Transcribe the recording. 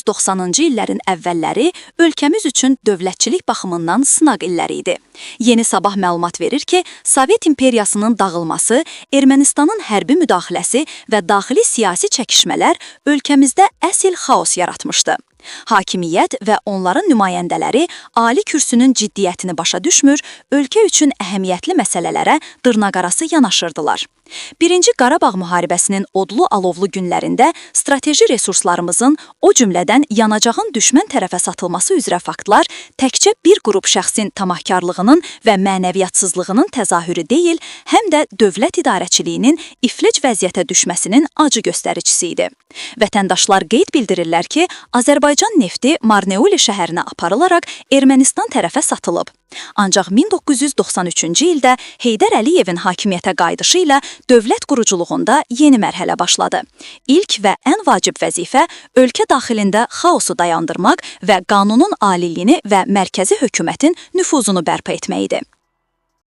1990-cı illərin əvvəlləri ölkəmiz üçün dövlətçilik baxımından sınaq illəri idi. Yeni Sabah məlumat verir ki, Sovet imperiyasının dağılması, Ermənistanın hərbi müdaxiləsi və daxili siyasi çəkişmələr ölkəmizdə əsl xaos yaratmışdı. Hakimiyyət və onların nümayəndələri ali kürsünün ciddiyyətini başa düşmür, ölkə üçün əhəmiyyətli məsələlərə dırnaqarası yanaşırdılar. Birinci Qarabağ müharibəsinin odlu-alovlu günlərində strateji resurslarımızın, o cümlədən yanacağın düşmən tərəfə satılması üzrə faktlar təkcə bir qrup şəxsin tamahkarlığının və mənəviyyatsızlığının təzahürü deyil, həm də dövlət idarəçiliyinin iflic vəziyyətə düşməsinin acı göstəricisi idi. Vətəndaşlar qeyd bildirirlər ki, Azərbaycan nefti Marneuli şəhərinə aparılaraq Ermənistan tərəfə satılıb. Ancaq 1993-cü ildə Heydər Əliyevin hakimiyyətə qayıdışı ilə dövlət quruculuğunda yeni mərhələ başladı. İlk və ən vacib vəzifə ölkə daxilində xaosu dayandırmaq və qanunun aliliyini və mərkəzi hökumətin nüfuzunu bərpa etmək idi.